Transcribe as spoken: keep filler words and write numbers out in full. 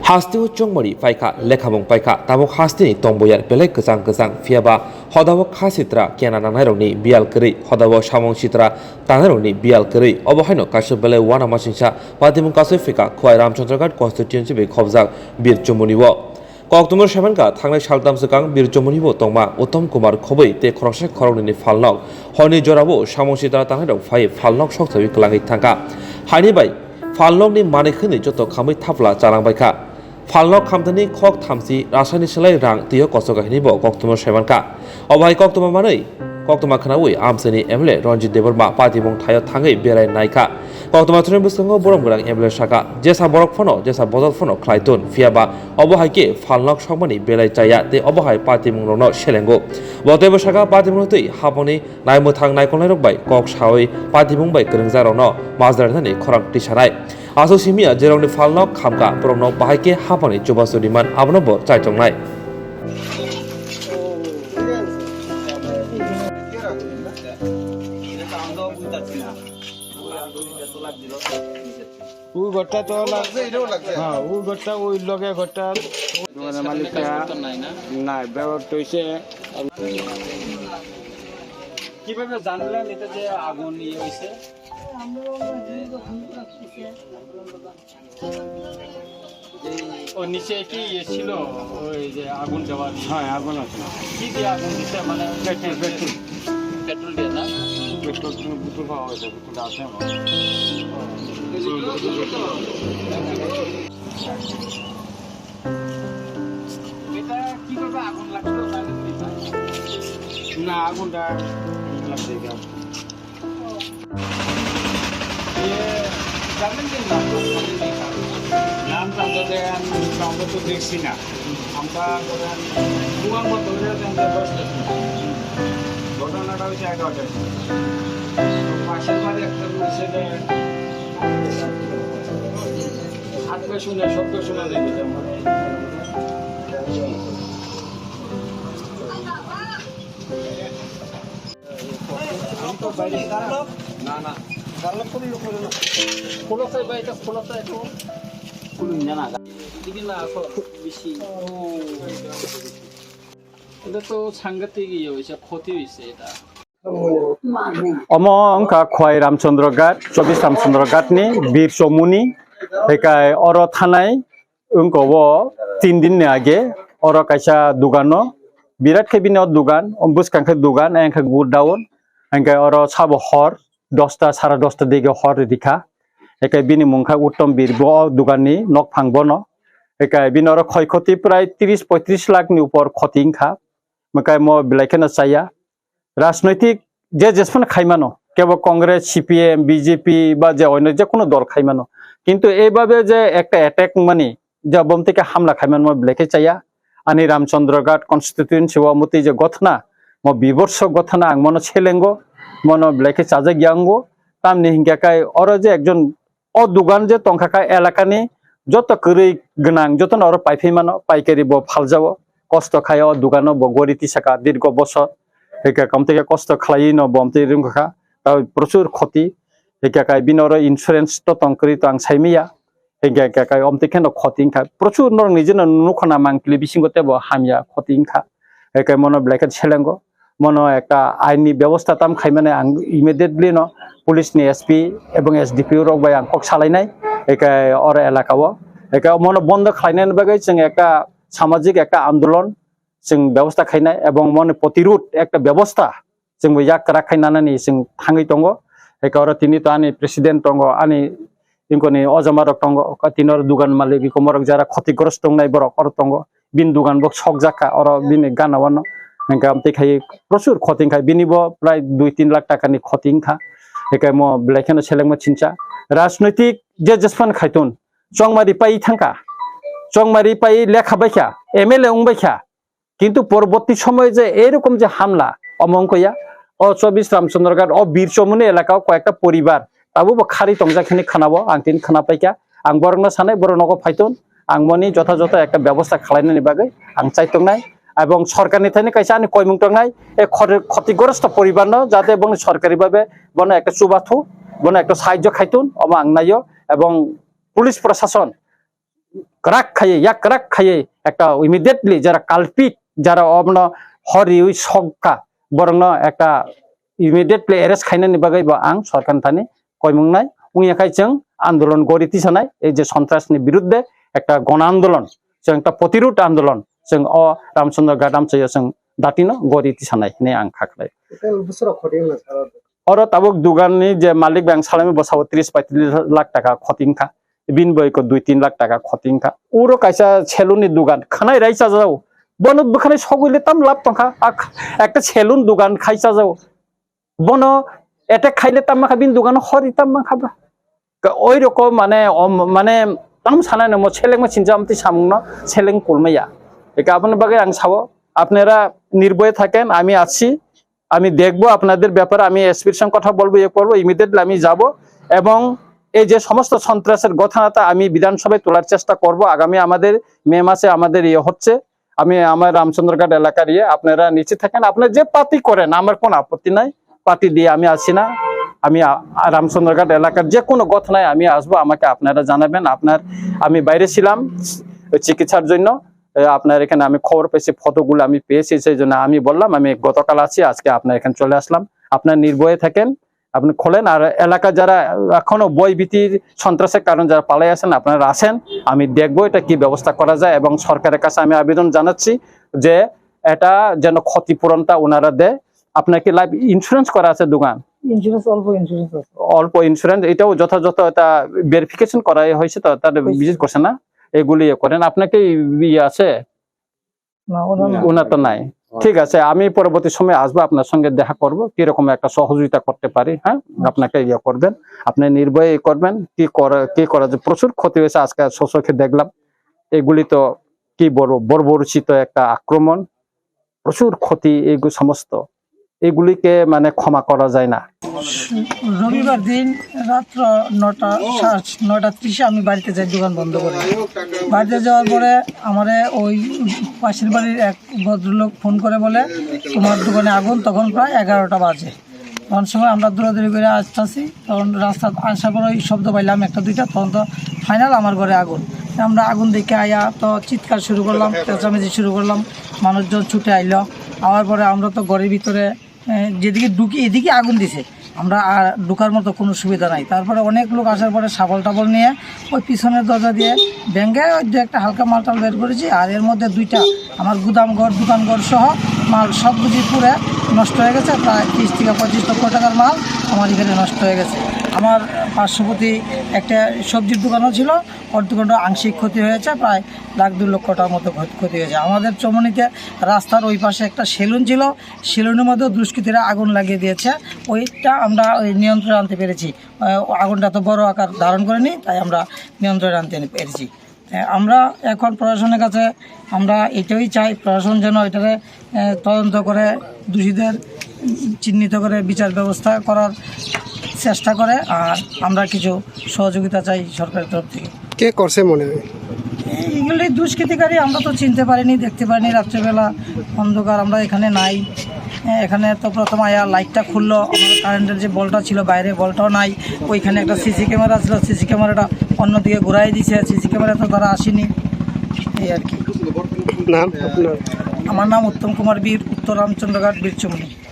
Hasteo chongmari paikha, lekhamung paikha, tabuk hasteni tongboyar belai kwchang kwchang, phiyaba hodao kha sitra kena nangnairokni biyal kwrwi, hodao samung sitra tangnairokni biyal kwrwi. Obo haino kaisa belai uanamasingcha patimung kasui phika Khowai Ramchandraghat constituency bai khobjak Bir Chomoni o. Koktwma saimankha, thangnai saltam swkang Bir Chomoni o tongma Uttom Kumar Khoboi tei khoroksa khoroknwini phalnok horni jorao samung sitra tangnairok phai phalnok soksawi kwlangwi thangkha. Haini bai phalnokni manwi khwnwi joto khamwi thapla chalangbaikha. Phalnok khamthani khok thamchi rasaini slai rang twiyo kochok hinwi bo koktwma saimankha. Obo hai koktwma manwi, koktwma khwnawi amchaini M L A Ranjit Debbarma patimung thaio thangwi berai naikha. Koktwma thwngwi bwskango borom gwnang M L A saka, jesa borok phano, jesa bodol phano khlai tun, phiyaba obo hai khe phalnok sokmani belai chaya tei obo hai patimung rokno selengo. Bo teibo saka patimung twi haponi naimwthang naikolnairok bai kok sawi patimung bai kwrwngjakrokno majra rwnani khorang tisanai. Aswk simi ya jerokni phalnok khamkha borokno bahai khe haponi chubachu riman abono bo chaitongnai. উ ঘরটা তো লাগছে, এটাও লাগছে। হ্যাঁ, উ ঘরটা ওই লগে ঘরটা। দোকানের মালিকটা নাই, ব্যবহার তো হইছে। কিভাবে জানলেন এটা যে আগুন ইয়ে হয়েছে? ও নিচে কি ইয়ে ছিল, ওই যে আগুন দেওয়ার ইয়ে? হ্যাঁ, আগুন আছে। কি দিয়ে আগুন দিছে? মানে পেট্রোল, পেট্রোল। পেট্রোল দিয়ে না? পেট্রোল, বোতল পাওয়া গেছে, বোতলটা আছে আমার। এটা কিভাবে আগুন লাগলো জানেন কি? না, আগুনটা লাগছে এটা। ইয়ে, জানেন কি না? নাম টাম তো দেন, আমরা তো দেখছি না। আমরা ধরেন, প্রমাণ মতো হয়ে যান যে দশটার সময়। ঘটনাটা হয়েছে এগারোটার সময়। তো পাশের বাড়ি একটা রুম ছেলে আটটা শুনে, সত্য শুনে দেখেছে আমার। এটা তো সাংঘাতিক ইয়ে হয়েছে, ক্ষতি হয়েছে এটা। Omo wngkha Khowai Ramchandra Ghat, chobbish Ramchandra Ghat ni Bir Chomoni, hekai oro thanai wngkha o tin din ni age, oro kaisa dugan o, birat khe bini o dugan, o bwskang khe dugan, ayang khe godown, hingke oro sabo hor, dosta, sara dosta digi hor ridi kha. Eke bini mung kha Uttom Bir, bo o dugan ni nok phang bono. Eke bini oro khoi khoti prai tris poitris lakh ni upor khoti wngkha. Mwkai mo belai kheno chaya. Rajnoitik je jesphano khaimano, kebo Congress, C P M, B J P ba je oino je kono dol khaimano. Kintu eibabe je ekta attack wngmani, je bom tei khe hamla khaimanma belai khe chaya. Ani Ramchandra Ghat constituency o mwtwi je gothna, mo biborso gothna ang mono selengo, mono belai khe chajak ya wngo. Tamni hinkhe kai oro je ekjon o dugan je tongkha kha elakani joto kwrwi gwnang jotono oro paiphi mano, paikari bo phaljao, kosto khai o dugano bo gori tisaka dirgo bosor, hwnkhe kamtwi khe kosto khlaiwi no bo amtwi rwngkha kha, tei prochur khoti, hwnkhe kai bini oro insurance to tong kwrwi to ang sai manya. Hingke hingke kai omtwi kheno khoti wngkha. Prochur norok ni jeno nukho na mangpili bisingo tebo hamya khoti wngkha. Hingke mono belai khe selengo. Mono ekta ain ni bebosta tam khaimani ang immediately no police ni S P ebong S D P O rok bai ang kok salainai. Hingke oro elaka o. Hingke mono bondo khlainani bagwi chwng ekta samajik ekta andolon chwng bebosta khainai ebong moni protirud ekta bebosta chwngbo yak kwrak khai nanani chwng thangwi tongo. Eka oro tini to ani president tongo, ani ingkoni ojama rok tongo, tini oro dugan malik iko morok jara khotigrosto tongnai borok oro tongo. Bini dugan bo sokjak kha oro bini gana wano. Hingke amtwi khai prochur khoti wngkha, bini bo prai dui tin lakh taka ni khoti wngkha. Hingke mo belai kheno selengma chincha. Rajnoitik je jespan khaitun, chongmari pai thangkha, chongmari pai lekha baikha, M L A wngbaikha. Kintu porborti somoy je erokom je hamla, omo wngkha ya, o chobbish Ramchandraghat, o Bir Chomoni elaka o koyekta poribar, tabuk bo khari tongjak hwnwi khwnao, ang tini khwnapaikha, ang borokno sanai, borok nogo phaitun, ang moni jotha jotha ekta bebosta khwlainani bagwi ang chaitongnai, ebong sorkarni thani kaisa ani koimung tongnai, e khoti-, khotigrosto poribarno jate bongni sorkari babe bono ekta chubathu, bono ekta sahajyo khaitun, omo ang naio, ebong police prosason, kwrak khaiwi, yak kwrak khaiwi ekta immediately jara culprit, jara obono horiwi sokha, borokno ekta immediately arrest khainani bagwi bo ang sorkar thani koimung nai. Wngya khai chwng andolon gori tisanai, ei je sontrasni birudde ekta gona andolon, chwng ekta protirud andolon, chwng o Ramchandra Ghat amchaio chwng datino gori tisanai hinwi ang kha khlai. Total bwswk khoti wngna saro? Oro tabuk duganni je malik bai ang salami bwsao tris paitris lakh taka khoti wngkha. Bini bai ko dui tin lakh taka khoti wngkha. Uro kaisa salon ni dugan khanai rai chajao. Bono bwkhanai sogwi le tam lab tongkha. Ak-, ekta salon dugan khai chajao. Bono attack khaile tam mankha, bini dugan hori tam mankha ba. Ka-, oi roko mane, om, mane tam sanai no mo seleng mo sinja amti samung no seleng kulmaya. Eka aboni bagwi ang sao, apnara nirbhoy thaken, ami achi, আমি দেখব আপনাদের ব্যাপারে, আমি এসপির সঙ্গে কথা বলবো, ইয়ে করবো, ইমিডিয়েটলি আমি যাব এবং এই যে সমস্ত সন্ত্রাসের ঘটনাটা আমি বিধানসভায় তোলার চেষ্টা করব। আগামী আমাদের মে মাসে আমাদের ইয়ে হচ্ছে, আমি আমার রামচন্দ্রঘাট এলাকার ইয়ে, আপনারা নিশ্চিত থাকেন, আপনারা যে পার্টি করেন আমার কোনো আপত্তি নাই, পার্টি দিয়ে আমি আসি না, আমি আ-, আ-, রামচন্দ্রঘাট এলাকার যে কোনো ঘটনায় আমি আসবো, আমাকে আপনারা জানাবেন। আপনার, আমি বাইরে ছিলাম চিকিৎসার জন্য, এ, আপনার এখানে আমি খবর পেয়েছি, ফটোগুলো আমি পেয়েছি, সেই জন্য আমি বললাম আমি গতকাল আছি, আজকে আপনার এখানে চলে আসলাম। আপনার নির্ভয়ে থাকেন, আপনি খোলেন। আর এলাকা যারা এখনো ভয় ভীতির সন্ত্রাসের কারণে যারা পালাই আছেন, আপনারা আসেন, আমি দেখবো এটা কি ব্যবস্থা করা যায় এবং সরকারের কাছে আমি আবেদন জানাচ্ছি যে এটা যেন ক্ষতিপূরণটা ওনারা দেয়। আপনার কি লাইফ ইন্স্যুরেন্স করা আছে দোকান? ইন্স্যুরেন্স, অল্প ইন্স্যুরেন্স আছে। অল্প ইন্স্যুরেন্স, এটাও যথাযথ এটা ভেরিফিকেশন করা হয়েছে তো, তার হয়েছে। ভিজিট করছে না? এগুলি ইয়ে করেন। আপনার কি ইয়ে আছে? না, ওনার না। ওনার তো নাই। ঠিক আছে, আমি পরবর্তী সময় আসবো, আপনার সঙ্গে দেখা করব, কিরকম একটা সহযোগিতা করতে পারি। হ্যাঁ, আপনাকে ইয়ে করবেন, আপনি নির্ভয়ে করবেন। কি করা, কি করা যায়? প্রচুর ক্ষতি হয়েছে, আজকে স্বচক্ষে দেখলাম। এগুলি তো কি বলবো, বর্বরচিত একটা আক্রমণ, প্রচুর ক্ষতি, এইগু-, সমস্ত এগুলিকে মানে ক্ষমা করা যায় না। রবিবার দিন রাত্র নটা, সাড়ে নয়টা ত্রিশে আমি বাড়িতে যাই দোকান বন্ধ করে। বাড়িতে যাওয়ার পরে আমারে ওই পাশের বাড়ির এক ভদ্রলোক ফোন করে বলে, "তোমার দোকানে আগুন।" তখন প্রায় এগারোটা বাজে। তখন সময় আমরা দৌড়াদৌড়ি করে আসতেছি, তখন রাস্তাত আসার পরে ওই শব্দ পাইলাম একটা দুইটা, তখন তো ফাইনাল আমার ঘরে আগুন। আমরা আগুন দেখে আয়া তো চিৎকার শুরু করলাম, চেঁচামেচি শুরু করলাম, মানুষজন ছুটে আইলো। আওয়ার পরে আমরা তো ঘরের ভিতরে, এ, যেদিকে ঢুকি এদিকে আগুন দিছে, আমরা আর ঢুকার মতো কোনো সুবিধা নাই। তারপরে অনেক লোক আসার পরে শাবল টাবল নিয়ে ওই পিছনের দরজা দিয়ে ভেঙে ওই দু একটা হালকা মালটাল বের করেছি। আর এর মধ্যে দুইটা আমার গুদাম ঘর, দোকান ঘর সহ মাল সব বুঝি পুড়ে নষ্ট হয়ে গেছে। প্রায় তিরিশ থেকে পঁচিশ লক্ষ টাকার মাল আমার এখানে নষ্ট হয়ে গেছে। আমার পার্শ্ববর্তী একটা সবজির দোকানও ছিল, ওর দোকানটা আংশিক ক্ষতি হয়েছে, প্রায় লাখ দুই লক্ষ টাকার মতো ক্ষত-, ক্ষতি হয়েছে। আমাদের চমনিতে রাস্তার ওই পাশে একটা সেলুন ছিল, সেলুনের মধ্যে দুষ্কৃতীরা আগুন লাগিয়ে দিয়েছে, ওইটা আমরা ওই নিয়ন্ত্রণে আনতে পেরেছি। আহ, আগুনটা তো বড় আকার ধারণ করেনি, তাই আমরা নিয়ন্ত্রণে আনতে পেরেছি। আহ, আমরা এখন প্রশাসনের কাছে আমরা এটাই চাই, প্রশাসন যেন এটারে, আহ, তদন্ত করে দোষীদের, উম, চিহ্নিত করে বিচার ব্যবস্থা করার চেষ্টা করে। আর আমরা কিছু সহযোগিতা চাই সরকারের তরফ থেকে। কে করছে মনে হয়? এইগুলি দুষ্কৃতিকারী, আমরা তো চিনতে পারিনি, দেখতে পারিনি, রাত্রেবেলা অন্ধকার, আমরা এখানে নাই। হ্যাঁ, এখানে তো প্রথম আয়া লাইটটা খুললো, আমার কারেন্টের যে বলটা ছিল বাইরে, বলটাও নাই। ওইখানে একটা সিসি ক্যামেরা ছিল, সিসি ক্যামেরাটা অন্যদিকে ঘুরাই দিছে, সিসি ক্যামেরা তো তারা আসেনি, এই আর কি। নাম আপনার? আমার নাম উত্তম কুমার বীর, উত্তর রামচন্দ্রঘাট, বীরচমনি।